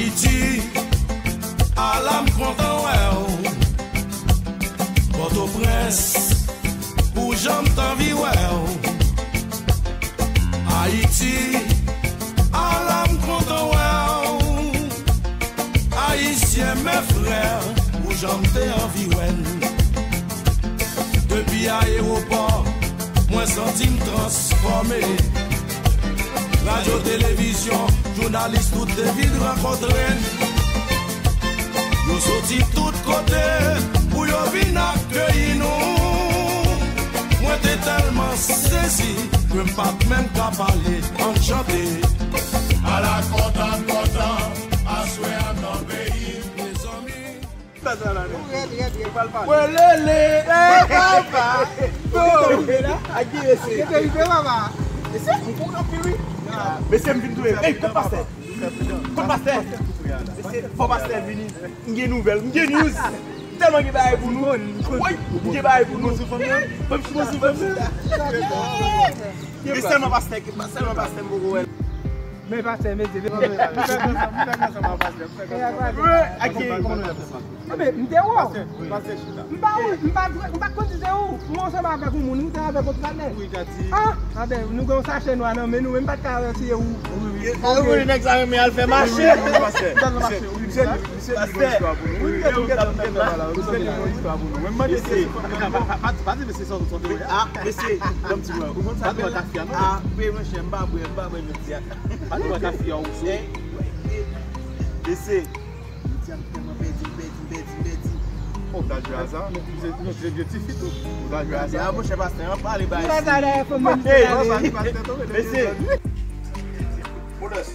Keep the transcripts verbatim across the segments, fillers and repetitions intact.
Ayiti, ala m kontan wè w. Pòtoprens, pou jan m t anvi wè w. Ayiti, ala m kontan wè w. Ayisyen, mes frères, pou jan m te anvi wè n. Depi ayewopò, mwen santi m transfòme. Radyo, televizyon, jounalis, tout te vin rankontre n. Yo soti tout kote pou yo vin akeyi nou. Mwen te tèlman sezi ke m pa t menm ka pale. Ann chante. Ala kontan, kontan, aswè a nan peyi m, mezanmi. Ou rèd, rèd, rèd. Welele, eh, papa. Ou te rive la? Ak ki resi? Ou te rive, papa? Mesye, m kontan anpil, wi. Mesye, m vin touye. Ey, kot pastè? Kot pastè? Mesye, fò pastè vini. M gen nouvèl, m gen news. M tèlman gen bagay pou nou. Woy, m gen bagay pou nou. Fanm chouchou fanm nan. E sèlman pastè, sèlman pastè m poko wè. Men pastè, mesye, men pastè. Ak kòman nou rele pastè? Anben, m te wè w. Pastè, pastè chita. M pa wè, m pa, m pa konn si se ou. M ansanm avèk yon moun, m te avèk yon patnè. Wi, Tati. Ah, anben, nou gen yon sachè nwa nan men nou, men m pa t ka wè si se ou. Wi, wi. Ou konnen nèg sa renmen al fè mache. Wi, wi, wi, pastè. Misye, misye, misye li gen yon istwa pou nou. Wi, wi, misye li gen yon istwa pou nou. Mwen, m mande si se pa, pa, pa, pa di mesye sa w te wè. Ah, mesye, ban m di mwen, ou konn sa k fè la? Ah, wi, monchè, m pa bwè, m pa bwè jodi a. Pa di mwen kafe a ou sou. Mesye, jodi a m tèlman pèdi, m pèdi, m pèdi, m pèdi. Oh, w ta jwe a sa? Misye, misye, misye ti fi tou. Ou ta jwe a sa? Ah, monchè, pastè, ann pale bagay. M pa ta dèyè fò m menm. Ey, pastè, pastè tonbe nan mesye. Modès,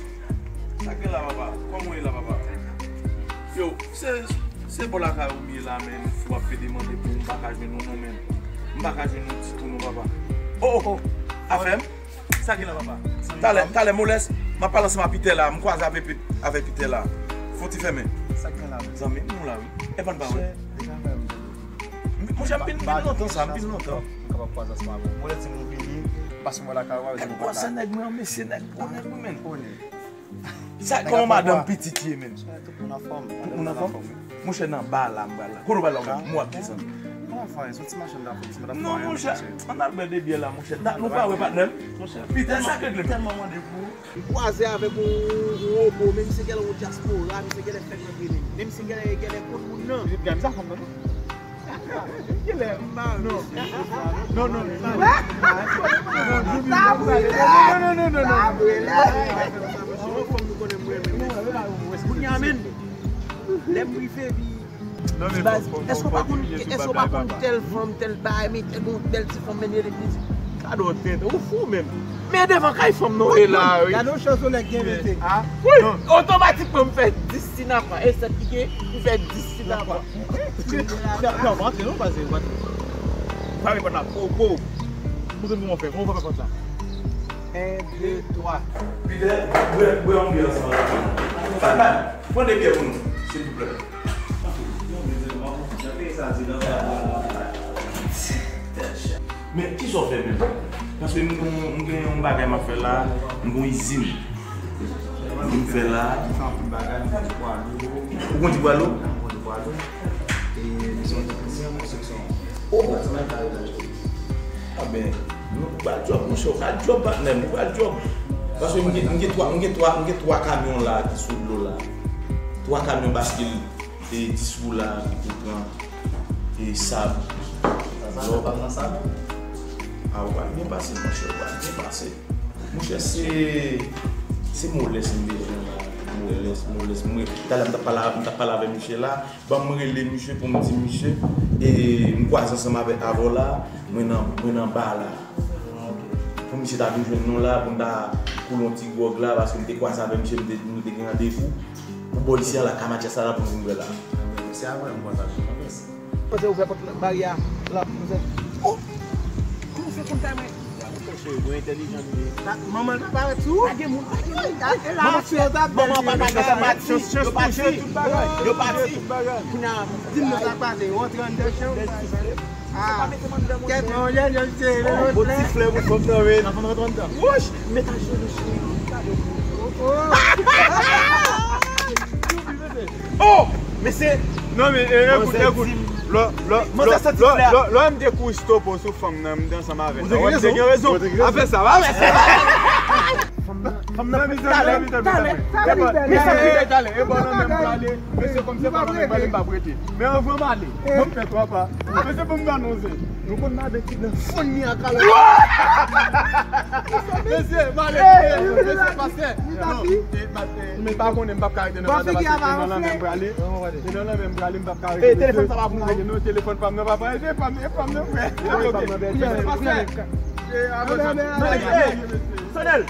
sa k gen la, papa? Kòman w ye la, papa? Yo, se, se bò lakay ou m ye la, men fou ap fè demande pou m pa ka jwenn ou non, men m pa ka jwenn ou ditou non, papa. Oh, oh, oh. Afè m? Sa gen la, papa? Talè, talè, Molès, m ap pale ansanm ak Pitè la, m kwaze avè Pi-, avè Pitè la. Fò ti fèmen. Sa gen la? Zanmi m, nou la, wi. Epa n pa wè. Monchè, m vin, m vin lontan sa, m vin lontan. M kapab kwaze ansanm avè w. Molès di nou vini, pase mwen lakay ou, avè di nou kwaze nèg mwen, mesye, nèg gwo nèg wi, men. Sa, kòman madanm pitit ye, men? Tout moun anfòm. Tout moun anfòm? Monchè, nan ba la, m pral la. Kote w pral la, ou menm? M wè ap desann. Non, anfòm, se yon ti mache m ta fè, ti madanm. Non, monchè, ann al bwè de byè la, monchè. Nou pa wè patnè m? Monchè, Pitè, sa k regle, men? Tèlman mande pou ou. M kwaze avèk yon, yon wobo, men misye genlè yon dyaspora, misye genlè fèk rantre, men misye genlè, genlè konn moun nan. Li t gen sa fanm nan, non? Genlè. Non. Non, non, non. Non, non, non, non. Kounye a, men, lè m rive, pi Baz, èske w pa konn, èske w pa konn tèl fanm, tèl bagay, men tèl bon, bèl ti fanm, men rele plis. Gade w tenten, ou fou menm. Men devan kay fanm nan w ye la, wi. Gade yon chans yon nèg gen mete. Wi, otomatikman m fè dis sinapa. E sèt ki gen, m fè dis sinapa. Non, non, pa antre non, pase, pa antre. Pa reponn la, po, po. Montre m kòman w fè, kòman w fè pòt la? En, de, twa. Pitè, bwè, bwè yon byè ansanm avèk mwen. Bay, bay, pran de byè pou nou, silvouplè. Men kisa w fè menm? Paske m gen, m gen yon bagay m ap fè la, m gen yon izin. M fè la. M fè anpil bagay, m konn di pwalo. Ou konn di pwalo? M konn di pwalo. E m se yon teknisyen konstriksyon. Oh! Batman ka rete. Anben, nou pral djòb, monchè, ou pral djòb, patnè m, ou pral djòb. Paske m gen, m gen twa, m gen twa, m gen twa kamyon la ki sou dlo la. Twa kamyon baskil e dis wou la ki pou pran e sab. Sa, sa, sa pa nan sab? A, ou pral byen pase, monchè, ou pral byen pase. Monchè, se, se Molès m bezwen la. Molès, Molès. Mwen, talè m t ap pale, m t ap pale avè misye la. Ban m rele misye pou m di misye, e, m kwaze ansanm avè, avè w la, mwen nan, mwen nan ba la. Pou misye ta vin jwenn nou la, pou n ta koule yon ti gwòg la, paske m te kwaze avè misye, m te, nou te gen randevou. Pou bò isi a la, Kamatyas la, la pou n vin wè la. Se avè m kwaze avè w. Panse ouvè pòt baryè a la pou nou fè. Oh! Kòman w fè konn sa, mwen? Cheri, mwen entèlijan m ye. Manman l pa parèt sou ou? Pa gen moun, pa gen moun. Manman fè sa, manman pa ka gen sa, pati. Yo pati. Yo pati. Kounye a, di m non sa k pase. Ou antre anndan chanm. Ah, kèt, mwen, yon jèn, yon jèn, yon jèn. Bon ti flè pou fanm nan, men. Wouch! Met a jenou, cheri. Oh, oh. Mesye, non, men, eh, ekout, ekout. Lò, lò, lò, lò, lò, lò, m te kouri stopo sou fanm nan, m te ansanm avè l. Ou te gen rezon. Ou te gen rezon. Afè sa, pa fè sa. Fanm nan, talè, talè, talè, talè. E bò nan men m prale. Mesye, kòm se bò nan men m prale, m p ap rete. Men anvan m ale, mwen m fè twa pa. Mesye, pou m anonse. Nou konn madanm ki nan fann li ak alò. Mesye, m ale, mesye, pastè. Non, e, pa, e, m pa konnen, m p ap ka rete nan madanm, pastè, e nan lanmè m prale. E nan lanmè m prale, m p ap ka rete, mesye. Telefòn sa pa pou mwen. Non, telefòn pa m nan, papa, e telefòn, e fanm nan, frè. Pastè. Sonèl.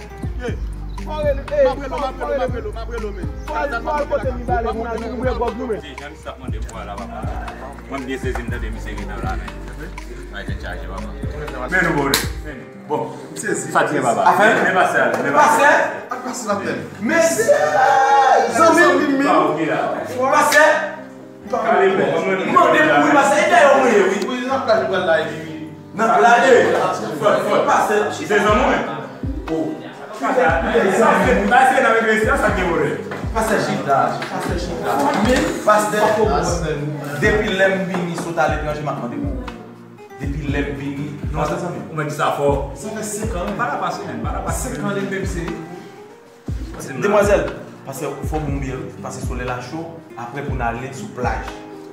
M ap rele w, m ap rele w, m ap rele w, men. Fò al kote li, ba li, moun ap ouvri gòj nou, men. Jan misye ap mande pou al la, papa. Mwen, m byen sezi, m tande misye gentan la, men. Ay, tèt chaje, papa. Men nou, bon, men nou. Bon, m sezi. Sa t gen, papa? Afè? Men pastè, men pastè. Pastè? Ak pastè la tèt. Mesye! Zanmi m. Pa oke la. Pastè? Mande pou wi, pastè. E dèyè w mwen ye, wi. Wi, nan plaj ou pral la, epi. Nan plaj, e. Fòt, fòt. Pastè. Se zanmi w, men. Oh. Pastè, pastè, nan regresi a, sa gen vòlè. Pastè chita, pastè chita. Men, pastè, depi lè m vini sot aletranje, m ap mande pou ou. Depi lè m vini, non, pastè zanmi. Ou mèt di sa fò. Sa fè senk an, wi. Pa la pase, men, pa la pase. Senk an, li menm se. Demwazèl, pastè, fò w bon byen, wi, pase solèy la cho. Apre pou n ale sou plaj.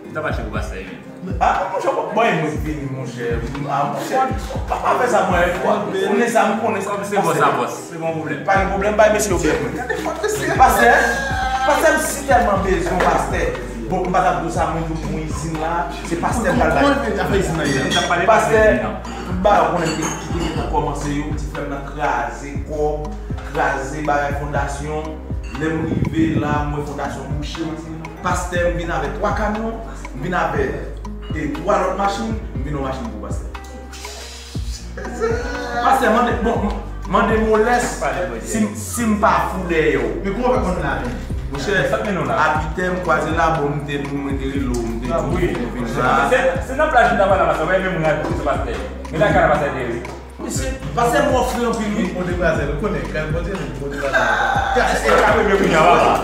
Li t ap mache pou pastè, wi. Ah, monchè, bon, bon, e mwen k vini, monchè. Ah, monchè, pa, pa fè sa, mwen. Ou konnen sa, m konnen sa. Kòm se bòs a bòs, se pa yon pwoblèm. Pa gen pwoblèm, bay mesye yo byen, mwen. Pastè, pastè, m si tèlman bezwen w, pastè. Bon, m pa t ap di w sa, mwen, pou, pou izin la, se pastè m pral bay. Kòman l fè afè izin nan ye la? Pastè, m pa konnen ki, ki te gentan kòmanse yo, ti frè m nan kraze kò, kraze bagay fondasyon. Lè m rive la, m wè fondasyon bouche. Pastè, m vin avè twa kamyon, m vin avè, e, twa lòt machin, m vin yon machin pou pastè. Pastè, mande, bon, mande Molès si, si m pa fou dèyè w. Men kòman w fè konn la menm? Monchè, apitè m kwaze la, bon, m te, mwen te rele w, m te di w pou vin la. Se, se nan plaj m t ap pale la, pastè, w pa menm rad pou se pastè. Men la kay la pastè te ye, wi. Mesye, pastè m ofri anpil, wi. Ou degaze l, ou konnen, kay Bondye, ou degaze l. Kase e ka bebe kounye a, papa.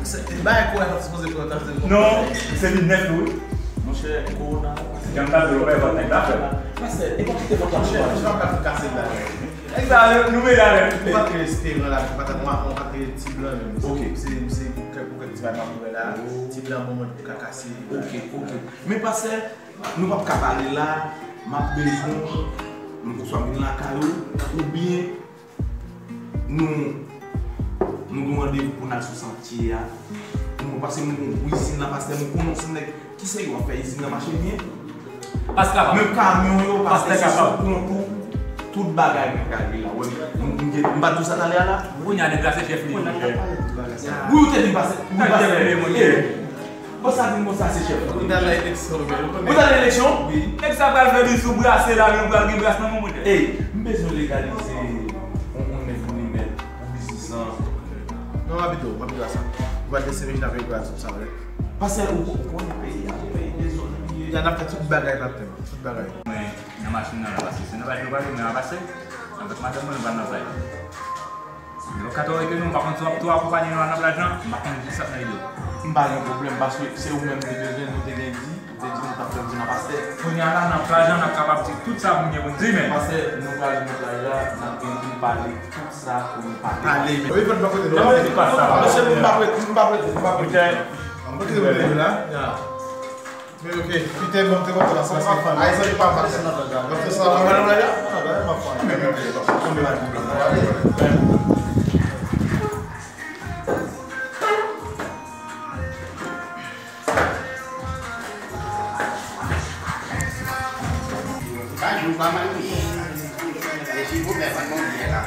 Se, bagay kò a t ap sipoze fè, w t ap di l. Non, se li nèf, wi. Monchè, kowona. Jan m ta di w, ou pa e vòt nèg la fè. Pastè, e pa kite vòt la, monchè, monchè, m ap kase l la. Nèg sa, nou mele avè l. Ou pa t rele Esperan la, ou pa t, ou pa t rele Ti Blan menm. Ok. Se, se kèk, kèk ti bagay m ap wè la. Ti Blan, bon, mwen ka kase. Ok, ok. Men pastè, nou p ap ka pale la, m ap bezwen w, oswa m vin lakay ou, oubyen nou, nou gen randevou pou n al sou santye a. Nou pase nou gon gwo izin la, pastè, nou konnen se nèg ki serye w ap fè izin nan mache byen. Pastè kapab. Men kamyon yo, pastè, se sou kont ou, tout bagay mwen gade la. Wè, m, m, m pa di w sa talè a la? Kounye a deplase chèf li, monchè. Wi, ou te di m pase, wi, pastè. Bon, sa vin konsa, se chèf. Ou t al nan eleksyon, ou konnen. Ou t al nan eleksyon? Wi. Nèg sa pral fè li sou brase la, men pral gen bras nan men w, monchè. Ey, m bezwen legalize yon, yon nèg pou li mèt pou biznis lan. Non, m abite w, m abite w a sa. Ou pral deside vin avèk bras sou sa, wi. Pastè, ou, ou konnen peyi a, peyi dezòd li ye. Ya, n ap fè tout bagay, n ap fè tout bagay. Mwen, nan machin nan, la, paske se nan plaj nou prale, mwen a pase. Avèk madanm mwen, nou pral nan plaj. Lè w ka tou rete nou, m pa konn si w ap tou akonpanye nou al nan plaj lan, m pa konn ki sa k nan ide w. M pa gen pwoblèm, paske se ou menm ki te jwenn, nou te gen di, ou te di nou t ap fè m di nan pastè. Kounye a la, nan plaj lan, n ap kapab di tout sa pou n gen pou n di, men. Pastè, nou pral nan plaj la, n ap gen pou n pale tout sa pou nou pale. Pale, men. Wi, fòk nou pa kote nou. Mesye, m p ap rete, m p ap rete, m p ap rete. Mwen kite mwen la. Ya. Men ok, Peter, bon, te kontan ansanm, paske Ayizan yo pa pase nan plaj la. Bon, se sa, mwen, mwen, mwen, mwen, mwen, mwen, mwen, mwen, mwen, mwen, mwen, mwen, mwen, mwen, pa jou pa manyen. E si pou mè pa manyen la.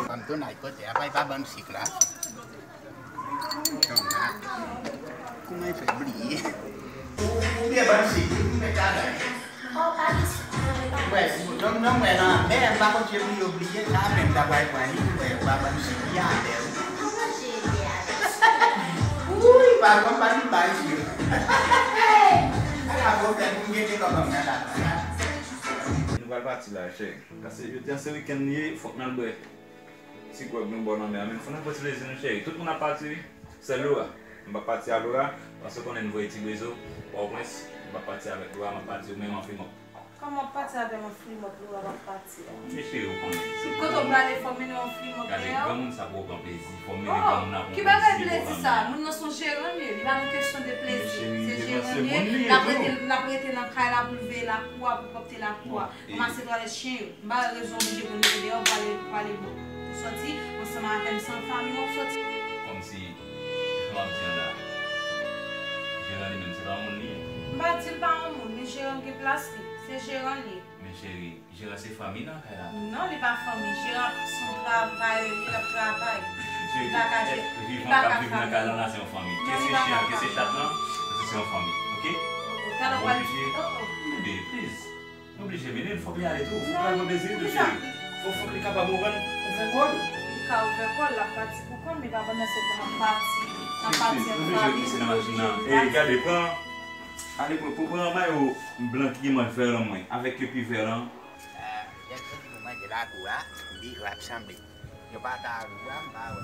Antonay kote a bay pa bann sik la. Kòman e fè bliye? Ou bliye bann sik, ou met ladan. Wè, non, non, mwen nan mè, m pa konn si pou yo bliye sa, men m ta pral pran li, wè, w pa ban m seri a lè, wi. Wouy, pa konn pa li bay, yo. Ala, bon, fè pou m gete kòman m nan la. Nou pral pati la, cheri. Paske jodi a se wikenn li ye, fòk n al bwè ti gwòg nou bò nan mè a, men fò n al pran ti plezi nou, cheri. Tout moun ap pati, wi. Sèl Laura. M p ap pati a Laura, paske w konnen n voye ti brezo Pòtoprens. M p ap pati avèk Laura, m ap pati ou menm an flimòp. Kòman w ap pati avè m an flimòp, Laura p ap pati a? Men cheri, ou konnen. Kote w prale, fò w mennen w an flimòp dèyè w? Gade, granmoun sa poko pran plezi, fò w mennen granmoun nan pou yon plezi. Oh, ki bagay plezi sa? Moun nan se yon jeran li ye, li pa nan kesyon de plezi. Se jeran li ye, l ap rete, l ap rete nan kay la pou l veye lakou a, pou pwòpte lakou a. Ranmase twalèt chen yo. M pa wè rezon oblije pou n rete deyò, pou ale, pou ale sòti ansanm avè m, se an fanmi w ap sòti. Kòmsi, jan w ap di an la, jeran li menm, se pa yon moun li ye? M pa di l pa yon moun, men jeran gen plas li. Se jeran li ye. Men cheri, jeran se fanmi nan kay la. Non, li pa fanmi. Jeran se yon travayè li ye, l ap travay. Li pa ka jere, li pa ka fanmi. Vivan k ap viv nan kay la, se yon fanmi. Ke se chen an, ke se chat lan, se yon fanmi, oke? Talè w pral, oh, oh. Bebe, please. Nou oblije mennen l, fòk li ale tou. Fòk li al pran plezi l tou, cheri. Fòk, fòk li kapab, ou konprann, ouvè kò l. Li ka ouvè kò l, l ap pati pou kò l, men pa pandan se tan m ap pati, m ap pati an fanmi, li oblije vin. E, gade, pran, ale, pran, pran, pran mayo blan ki gen manch vè lan mwen, avèk kepi vè lan. Ah, lè m soti pou manje lakou a, li ap sanble. Yo pa ta wè m, pa wè.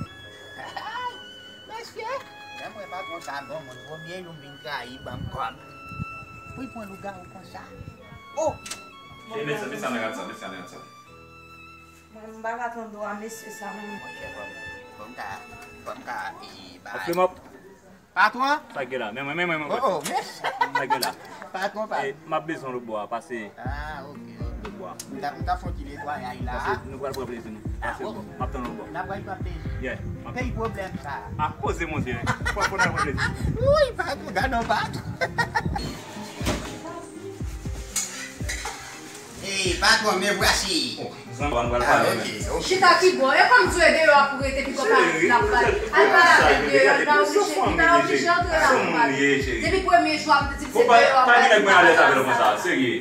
Mesye, lè m wè patwon sa bon moun, premye jou m vin trayi, ban m kòb. Pou l pran lougawou konsa. Oh! E, men sa, men sa nan rad sa, men sa nan rad sa. Mwen, m pa ka tande w a mesye sa, non. Monchè, fò m, fò m ka, fò m ka, e, ba. Patwon? Sa k gen la? Men mwen, men mwen, men mwen. Oh, oh, men. Sa k gen la? Patwon, pa. E, m ap bezwen lòt bò a, pase. Ah, ok, ok. Lòt bò a. M t ap, m t ap fè yon ti netwayaj la. Pase, nou pral pran plezi nou. Pase lòt bò. M ap tann lòt bò. N ap pral pran plezi. Yeah. Peyi pwoblèm sa. A koze, monchè. Fò, fò n al pran plezi. Wi, patwon, gade yon patwon. Ey, patwon, me voici. Zanmi, nou pral pale, men. Chita ki bò? E kòm di w e deyò a pou rete, pi kò pa di l ap pale. Al pale avè l deyò, li pa oblije, li pa oblije antre la pou pale. Depi premye jou a, m te di l se deyò a pou pale. Pa gen nèg mwen alèz avè l konsa, serye.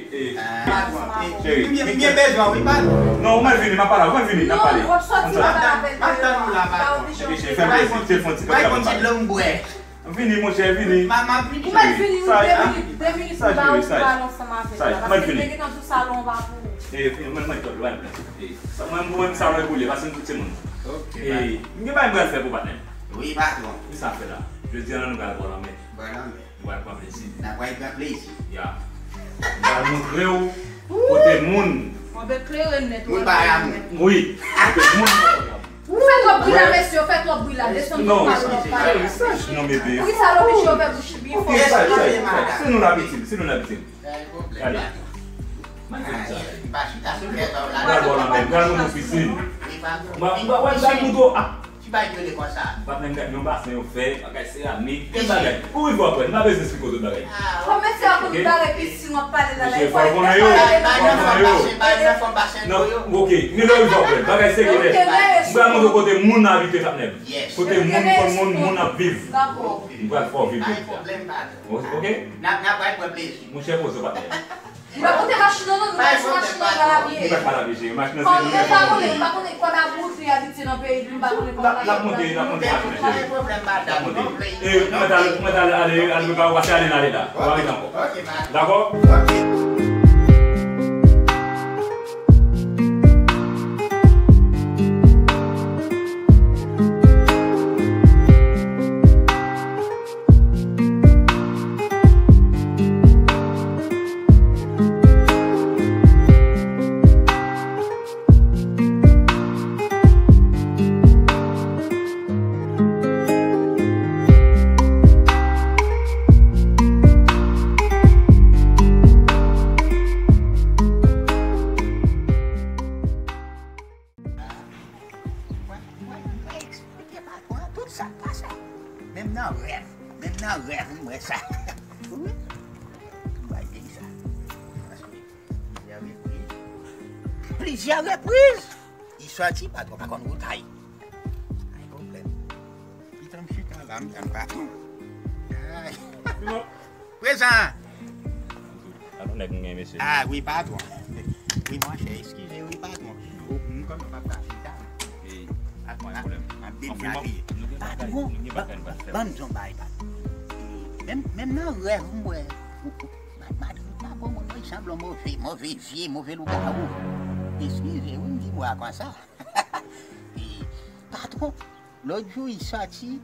Cheri. M byen bezwen w, wi, patwon. Non, ou mèt vini, m ap pale, ou mèt vini, n ap pale. Non, w ap sòti, w ap pale avè l deyò a. Li pa oblije antre la. Fè m plezi, se fon ti kòb la pou m pale. Vini, monchè, vini. Ma, ma vini. Ou mèt vini, wi, de minit, de minit, m ba ou pou pale ansanm avè l la, paske m te gentan di w salon an pa pou ou. E, e, mwen, mwen, mwen, mwen, e, sa, mwen, mwen, salon e pou li, paske m tout se moun. Ok, e, m gen bagay m pral fè pou patnè m. Wi, patwon. Ki sa fè la? Jodi a, nou pral bò lanmè. Bò lanmè. Nou pral pran plezi. N ap pral pran plezi. Ya. M pral montre w kote moun. Ou be klere nèt, ou be klere nèt. Wi. Kote moun. Ou fè twòp bri la, mesye, ou fè twòp bri la. Desann twòp pale, twòp pale. Cheri, saj non, bebe. Poukisa l oblije ouvè bouch li byen fò? Ok, saj, saj, saj. Se nou n ap itil, se nou n ap itil. Gade. Gade bò la menm, gade nou pisin. Mwen, mwen, mwen, gade nou tou. Ah. Ki bagay ki rele konsa? Patnè m, gade yon basen yo fè, bagay seramik, bèl bagay. Ou rive w aprann, m pa bezwen esplike w tout bagay. Kòm mesye a konn bagay pisin w ap pale la, la, mesye, fò l konnen yo. Fò l konnen yo. Non, ok, men lè w rive w aprann, bagay serye nèt. M pral montre w kote moun abite, patnè m. Kote moun konn moun, moun ap viv. M pral fè w viv jodi a. Ok? Monchè, poze w, patnè. Li pa pote machin nan, non, li pa pote machin nan, li pa lavi. Li pa lavi, cheri. Machin nan, se nou menm. Kòm mwen pa konnen, m pa konnen kòb a bout li abitye nan peyi li, m pa konnen kòb la. L ap monte, l ap monte machin nan, cheri. L ap monte. E, mwen ta, mwen ta ale, ale, ale, pase ale nan leta. Ou pa rete ankò. Dakò? Mwen, mwen, mwen eksplike patwon an tout sa k pase. Menm nan rèv, menm nan rèv, m wè sa. Wi. M bay peyi sa. Paske plizyè repriz, plizyè repriz, li sòti, patwon pa konn wout a li. Ay, pwoblèm. Pitan m chita la, m tann patwon. Ay. Prezan. Yon nèg m gen, mesye. Ah, wi, patwon. Wi, monchè, eskize, wi, patwon. O, m konn m ap ka chita. Ey, pa gen pwoblèm. M ap beni apiye. Patwon, ban m di yon bagay, patwon. Menm, menm nan rèv, m wè. Madrid pa bon moun, wi, sanble yon move, move vye, move lougawou. Eskize, wi, m di mo a konsa. Patwon, lòt jou, li sòti,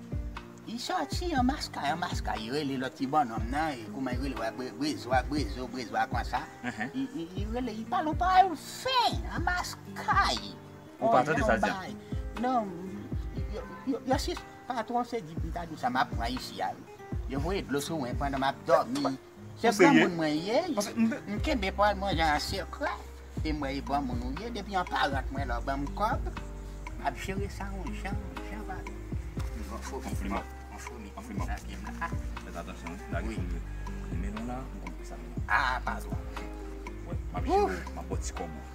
li sòti an maskay, an maskay, li rele lòt ti bonnonm nan, e kouman li rele, wè, bre-, brezo, a, brezo, brezo, a, konsa. Li, li, li rele, li pale yon pawòl fen, an maskay. Ou pa tande sa l di a? Non, yo, yo, yo, si patwon se di, m ta di w sa, m ap pran isi a, wi. Yo voye dlo sou mwen pandan m ap dòmi. Se granmoun mwen ye, m kenbe pawòl mwen jan an sekrè. E m wè e bon moun ou ye, depi an parant mwen la w ban m kòb, m ap jere sa yon jan, yon jan pa. Yon fomi, yon fomi, yon fomi nan pye m la. Fè atansyon, wi. Lage fomi yo. Men non la, m konn ki sa men. Ah, patwon. Wè, m ap jere w, m ap ba w ti kòb ou.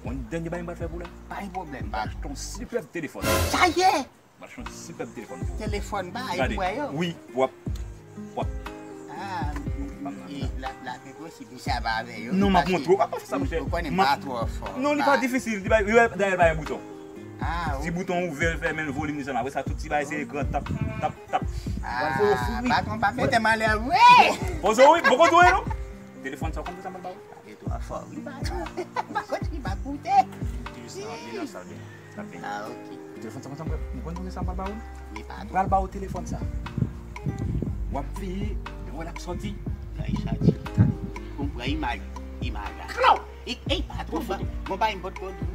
Yon dènye bagay m pral fè pou ou la. Pa gen pwoblèm, pa. M achte yon sipèb telefòn. Sa ye! M achte yon sipèb telefòn pou ou. Telefòn ba, e pou mwen yo? Wi, w ap, w ap. Ah, e la, la, ke posib, misye ap avè yo. Non, m ap montre w. Ou pa fè sa, monchè. Ou konnen m pa twò fò. Non, li pa difisil. Li pa, li, dayè, li pa gen bouton. Ah, ti bouton ouvè, fèmen, volim, desann. Apre sa, tout ti bagay, se ekran, tap, tap, tap. Ah, patwon, pa mete m anlè vre. Poze w, wi, poko tou, non. Telefòn sa, w konn sa m ap ba ou? E twò fò, wi, patwon. M pa konn ki m ap koute. Sa ap vini, sa ap vini. Ah, ok. Telefòn sa konsa, mwen, mwen konn konbyen sa m pral ba ou? Wi, patwon. M pral ba ou telefòn sa. W ap veye, lè w wè l ap sòti. Lè l sòti. Pou m pran imaj, imaj la. Klaw! Ey, ey, patwon, bon, bon, bay m pot kote.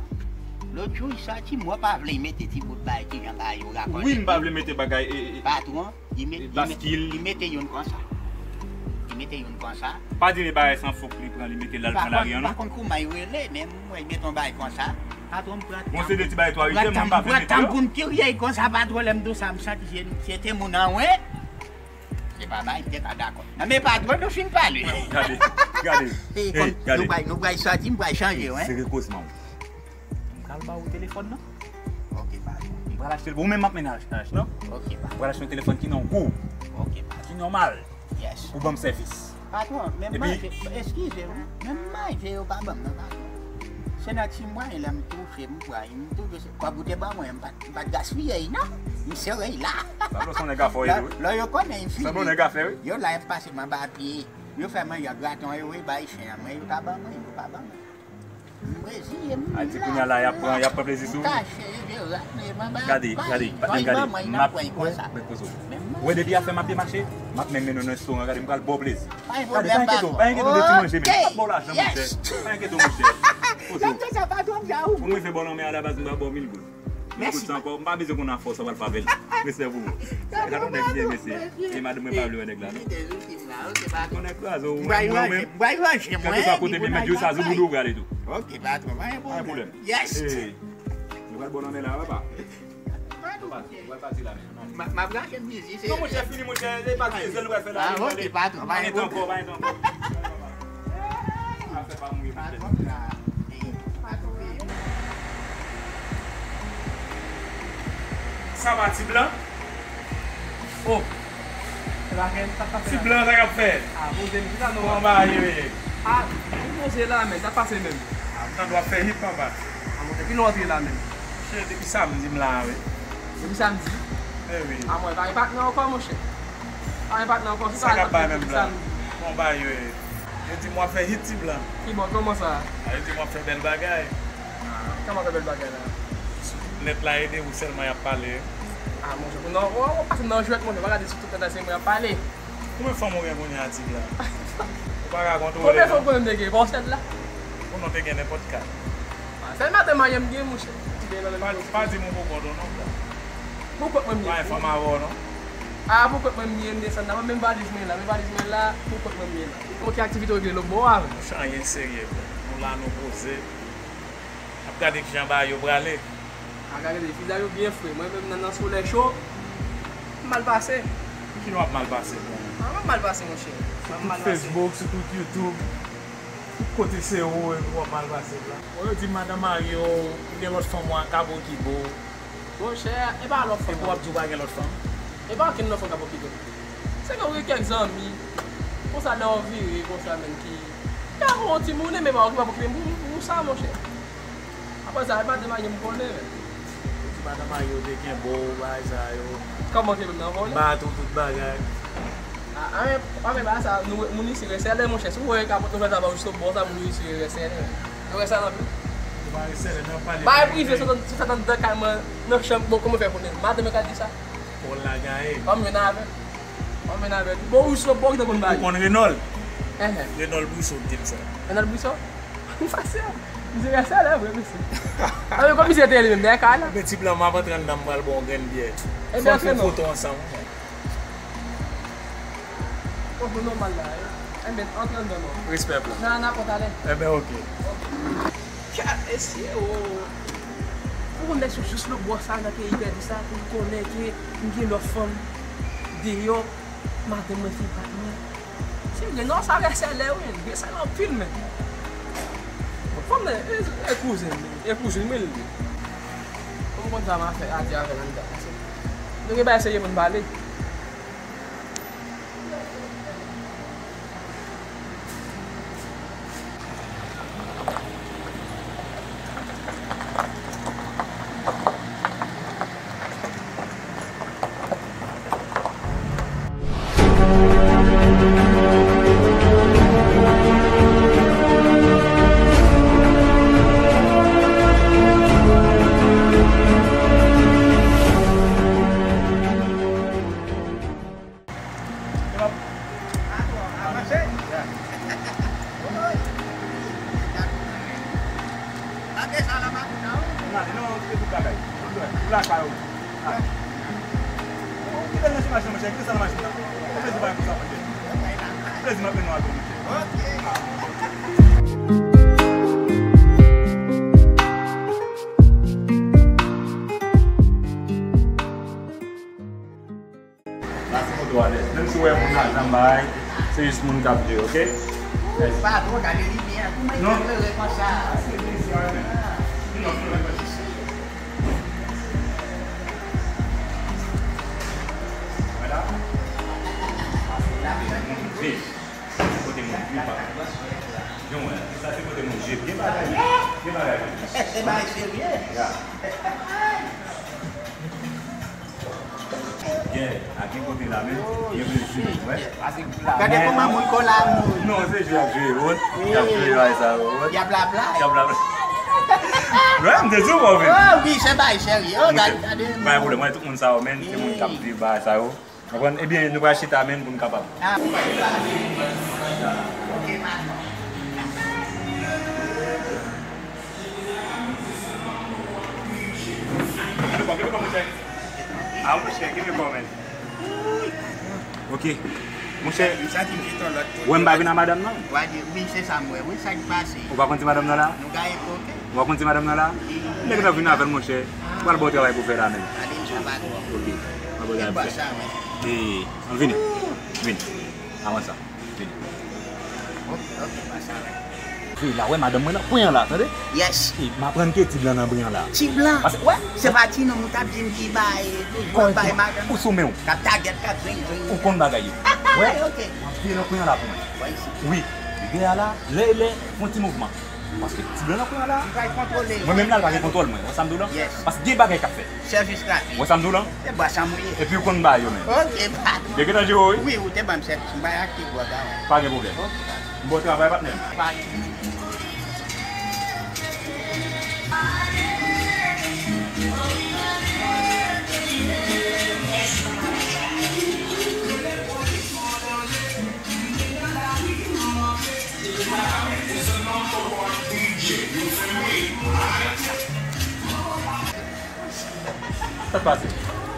Lòt jou, li sòti, mwen pa vle mete ti bout bagay ki jan bagay yo rakòle. Wi, m pa vle mete bagay, e, e, patwon. Li met-, li met-, baskil. Li mete youn konsa. Li mete youn konsa. Pa di li bagay san fòk li pran, li mete l al pran lari an, non. M pa konn kouman li rele, men m wè li mete yon bagay konsa. Patwon, m pran tan pou m, m pran tan pou m kirye konsa, patwon, lè m di w sa, m santi se, se te moun an, wi. Se pa bagay m te ka dakò. Nan, men patwon, nou fin pale. Gade, gade. Ey, gade. Nou pral, nou pral sòti, m pral chanje, wi. Sere kozman. M pral ba ou telefòn nan. Ok, patwon. M pral achte l pou ou, men m ap mennen achte, achte, non? Ok, patwon. M pral achte yon telefòn ki nan gou. Ok, patwon. Ki nòmal. Yes. Pou ban m sèvis. Patwon, men m manje, eskize m, men m manje yo pa ban m nan, patwon. Se nan ti mwayen la m touche, m pran, m touche se kòb ou te ban mwen, m pa t, m pa t gaspiye l, non. M sere l la. Sa vle se yon nèg afè, wi. Lè, lè yo konnen m fini. Sa vle yon nèg afè, wi. Yo la, y ap pase m anba pye. Yo fè manje graten yo, yo bay chen an, men yo pa ban mwen, yo pa ban mwen. M reziye m la. Ayiti kounye a la, y ap pran, y ap pran plezi sou ou. Gade, gade, gade, m ap, wè, men poze w. Wè, depi afè m ap demache, m ap menm mennen w nan restoran, gade, m pral ba w plezi. Gade, pa enkyete w, pa enkyete w de ti manje, men m ap ba w lajan, monchè. Pa enkyete w, monchè. Poze w. Pou m rive ba w lanmè a, la baz, m pral ba w mil goud. Mèsi. Kout sa ankò, m pa bezwen konn afè w sa pral fè avè l. Respè pou ou. Sa yon nèg byen, mesye. E madanm mwen pa vle wè nèg la, non. Yon nèg kraze w, mwen, mwen, kèlkeswa kote m ye, m di w sa, zouboudou ou prale tou. Ok, patwon, pa gen pwoblèm. Yes. Nou pral bò nan men la, papa. Papa, nou pral pati la, men. M ap rache m bizi, se. Non, monchè, fini, monchè. E pa ti zen nou pral fè la. Ah, ok, patwon, pa gen pwoblèm. Pa gen tan ankò, pa gen tan ankò. Afè pa mouri, monchè. Sa va, ti blan? Oh. Ti blan, sa k ap fèt? Ah, poze m, kisa nou. Kòman bagay yo ye? Ah, nou poze la, men, sa pase menm? Ah, m tande w ap fè hit, papa. Ah, monchè, kilè w antre la menm? Monchè, depi samdi m la, wi. Depi samdi? Eh wi. Ah, mwen pa gen patnè ankò, monchè. Pa gen patnè ankò, se sa k ap bay menm la? Bon, bagay yo ye. Yo di m w ap fè hit, ti blan. Kibò, kòman sa? Ah, yo di m w ap fè bèl bagay. Ah, kòman fè bèl bagay la? Sou nèt la, ede ou sèlman y ap pale. Ah, monchè, pou nan, w, w pase nan jwèt, monchè, pa gade sou tout nèt la, se mwen y ap pale. Konbyen fanm ou gen kounye a, ti blan? Ou pa ka kontwole, non? Konbyen fanm ou konnen m te gen? Pòchèt la? Ou non te gen nenpòt ka. Ah, sèl madanm marye m gen, monchè. Pa, pa di m ou pou kont ou, non, blan. Pou kont mwen m ye. Pa gen fanm avè w, non? Ah, pou kont mwen m ye, m desann la. Mwen, menm valiz mwen la, menm valiz mwen la, pou kont mwen m ye la. Ou konn ki aktivite w gen lòt bò a? Monchè, anyen serye, bro. Nou la, nou poze. N ap gade kijan bagay yo prale. A, gade, vizaj yo byen fre. Mwen menm nan, nan solèy cho, m mal pase. Poukisa w ap mal pase, bro? A, m ap mal pase, monchè. M ap mal pase. Sou tout Facebook, sou tout YouTube. Tout kote se ou, epi w ap mal pase la. Bon, yo di madanm mari w, ou gen lòt fanm ou an kabokibo. Monchè, e pa lòt fanm. Epi w ap di w pa gen lòt fanm? E pa okenn lòt fanm k ap okipe m. Se ke w gen kèk zanmi, konsa lè w vire, konsa menm ki, Yon timoun, men pa okipe pou, pou, pou sa, monchè. Apre sa, e pa de mayo m konnen, men. Ti madanm mayo te kenbe w, bagay sa yo. Kòman kenbe m nan vòlè? Bat ou tout bagay. A, a, men, a, men, ba sa, nou, moun isi resèlè, monchè. Si w wè kapòt nou fè sa, ba w sou bò sa, moun isi resèlè. Nou resèlè anpil. Ou pa resèlè nan pale. Bagay prive, se tan, se tan anndan kay mwen, nan chanm, bon, kòman fè konnen? Madanm mwen ka di sa? Pòl la gaye. Ann men avè l. Ann men avè l. Bon, ou sou bò ki te konn ba li. Ou konn Renòl? Enhen. Renòl Bouso ki te di m sa. Renòl Bouso? Fasil. Misye resèlè vre, mesye. A, men kòm misye te ye li menm, dèyè kay la. Men ti blan, m ap antre anndan, m pral ba w yon grenn byè. Fò n fè foto ansanm. Bon, nou nòmal la, eh. Enben, antre anndan non. Respè, blan. Nan, nan, pòt ale. Enben, oke. Oke. Ka, mesye, o. Ou konn nèg sou jis lòt bò sa nan peyi pèdi sa, pou l konnen ke m gen lòt fanm deyò, madanm mwen, fi pa mwen. Se vre, non, sa resèlè, wi, resèlè anpil, men. Fanm nan, e, e kouzen, e kouzin mwen li ye. Ou konn sa m a fè, a di avè l anndan. Nou gen bagay serye pou n pale. Pase kote w alèz. Menm si w wè moun la janm bay, se jis moun k ap viv, oke? Patwon, gade limyè. Kouman li klere konsa? Kote moun viv, papa. Jan w wè, sa se kote moun viv. Gen bagay, gen bagay. E bagay serye. Ya. Gen, a gen kote la menm, gen plezi, wè. Gade kòman moun kòlamo. Non, se jwe y ap jwe, wè. Y ap jwe bagay sa yo, wè. Y ap laplay. Y ap laplay. Wè, m te di w, wè. Oh, wi, se bagay serye. Oh, gade, gade. Pa gen pwoblèm, wè, tout moun sa yo, men, se moun k ap viv bagay sa yo. Konprann? Ebyen, nou pral chita menm pou n kapab. Ah. Ok, patwon. Kenbe kò, kenbe kò, monchè. Ah, monchè, kenbe kò, men. Ok. Monchè, ou wè m pa vin a madanm nan? Wi, se sa m wè. Wi, sa k pase? Ou pa konn ti madanm nan la? Nou gaye koken. Ou pa konn ti madanm nan la? Nèg nan vin avè l, monchè. Ou pral ba w travay pou fè la menm. Ok. M ap ba w travay pou fè. E, ann vini. Vini. Avanse. Vini. Vini la, wè madanm mwen nan kwen an la, tande? Yes. E, m aprann ke ti blan nan bri an la. Ti blan? Wè, se pa ti nonm ou t ap di m ki bay, toujou ap bay madanm. Ou sou men w. K ap tagèt, k ap jwenn, jwenn. Ou konn bagay yo. Wè, m ap veye nan kwen an la pou mwen. Wi, li dèyè a la, lè e lè, fè yon ti mouvman. Paske ti blan nan kwen an la. Mwen menm la, l pa gen kontwòl mwen. Wè sa m di w lan? Yes. Paske gen bagay k ap fèt. Sèvis rapid. Wè sa m di w lan? Se bwa sa mouye. Epi ou konn bagay yo menm. Ok, patwon. Yo gentan jere w, wi. Wi, ou te ban m sèvis. M pa achte gwo gawo. Pa gen pwoblèm. Ok, patwon. Bon travay, patnè m. Pa gen. Sa k pase?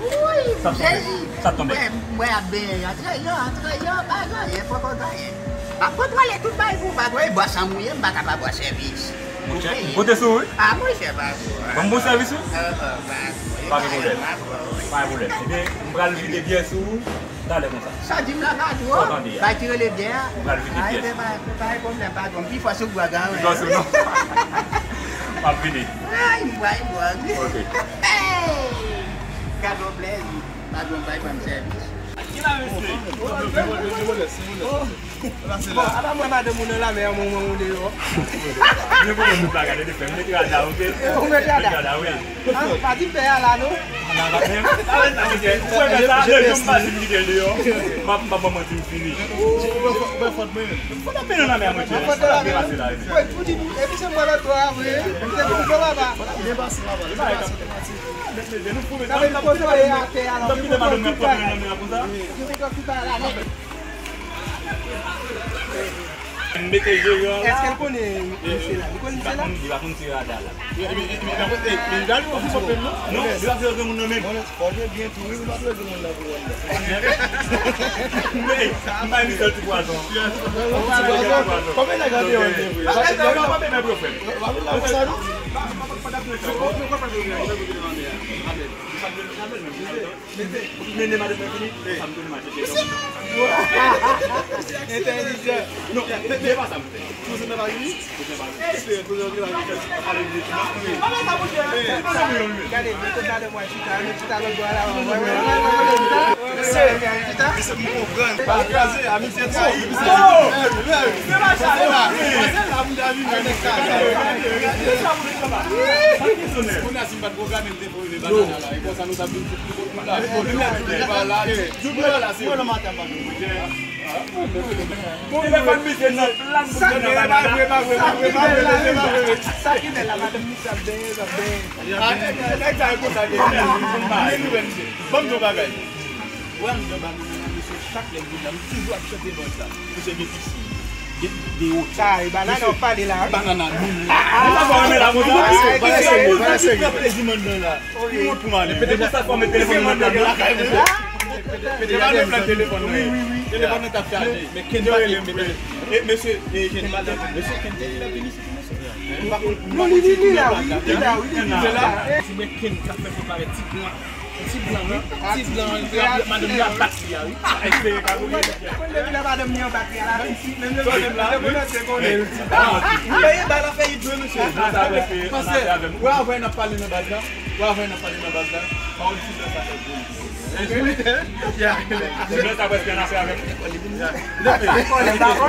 Wi, Jezi. Sa k tonbe? Mwen, mwen ap benyen. Antre yo, antre yo, pa gen anyen, poko gen anyen. M ap kontwole tout bagay pou ou, pa gen anyen. Bwa sa mouye, m pa ka pa ba w sèvis. Monchè, m konte sou ou, wi. Ah, monchè, pa gwo. Ban m bon sèvis, wi. Pa gen pwoblèm. Pa gen pwoblèm. Ebyen, m pral vide byè sou ou. Talè konsa. Sa di m la pa twò. Bay ti rele byè a. Ou pral vide pyès. Ay, men pa, pa gen pwoblèm, patwon. Pi fò sou gwòg an, wi. Pi fò sou non. M ap vini. Ay, m bwè gwòg. Ok. Hey! Gad yon plèzi. Patwon bay ban m sèvis. Bon, apa mwen madanm ou nan lamè an, mwen, mwen, mwen deyò. Mwen, mwen, mwen pa gade de fè. Mwen mete rada, oke? Ou mete rada? Mete rada, wi. Ah, pa di pè a la, non? Ala, pa menm. Ou wè sa, lè yon pa di m kite l deyò. M ap, m ap ban manti, m fini. Ou wè fòt mwen menm. Fòt ap nan lamè a, mwen, chè. Fòt nan lamè a. Pase la, wi. Wi, pou di nou, epi se mwen lòt bò a, wi. Se pou fè papa. Byen pase, papa. Byen pase. Sa vle di, nou pwouve sa, nou pwouve sa. N ap kite madanm nan pran nan men an konsa. M mete jeran la. Èske l konnen misye la? Li konn misye la? Li pa konn, li pa konn se rada la. Non, li pa fè granmoun nan menm. Fò te byen tou, wi, li pa dwe gen moun nan pou wè l la. Men, m bay misye ti pwazon. Ti pwazon. Konbyen nèg la deyò an vre? Pa gen nèg la pa menm pou yo fè. Pa vin la pou sa, non? Mennen madanm mwen vini, sa m tounen mache. Entèlijant. Non, se pa sa m fè. Kouzen nan pa vini? Gade, men konsa lè mwen chita, men chita lòt bò a la. Mesye, m konprann. Pa kraze, amitié trayi. Kounye a si m pa t pwograme, m te pwograme banana la. E konsa nou t ap vin sou pli kot nou la. Kounye a Djoudley pa la, Djoudley pa la, se mwen nan maten pa vin. Telefòn misye nan plat pou fè nan banana. Sa ki bèl la, madanm misye ap benyen, ap benyen. Ah, nèg, nèg sa e konsa ke li ye. Ban m di w bagay. Wè m nan banana, mesye, chak lè m vin la, m toujou ap chante bòz la. Mesye, gen pisi, gen de wotè. Sa e banana w ap pale la, wi. Banana moun la. Ah, sa fò renmen la konsa. Mesye, pran plezi m anndan la. Ki wont pou m ale. Depi sa fò met telefòn nan lakay mwen. Depi sa fò met telefòn nan. Telefòn nan t ap chaje. Men Ken pa te mete. E mesye, e Ken pa te. Mesye Ken te vin la vini sou mesye. Non, li, li, li la, wi, li la, wi, li la. Ti men Ken k ap fè fò parèt ti blan. Ti blan, wi. Ti blan, madanm li ap bat li a, wi. Mwen depi lè madanm li anba pye a la, menm le bonè, le bonè se konnen l ti blan. Ou peye bal afè Idjo, mesye. Pase, wè avè n ap pale nan baz la. Wè avè n ap pale nan baz la. Pawòl ti blan sa fè gwo. Ti blan sa prèske an afè avè m. Lekòl, lekòl.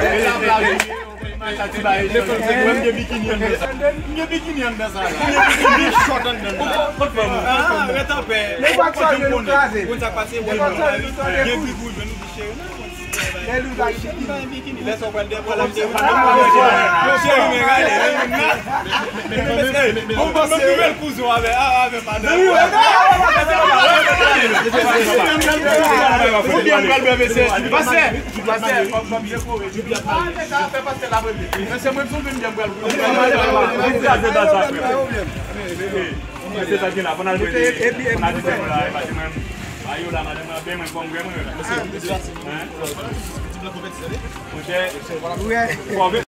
Mwen gen bikini anndan sa. Mwen gen bikini anndan sa la. Mwen gen bikini, short anndan la. Kot fanm ou? Ah, ret anpè. Nèg pa t sòl nou kraze. Konn sa k pase, wè nou gen bigou, nou di cheri. Lè nou pa gen bikini. Lè sa w pral dèyè, pral achte. Cheri, men gade, men moun nan. Bon, bon, men pi bèl kouzen avè, avè madanm. Ou byen pral bè, mesye. Pastè. Pastè, fòk ban m dekore. Ah, men sa fè pastè la premye. Men se mwen ki sou vin byen m pral. Mwen kraze baz la, frè. Men se sa ki la, fò n al mete, fò n al mete la, e pati mwen. Ayo la, madanm mwen, ben mwen, fò m gen mwen la. Hein? Monchè, fò m,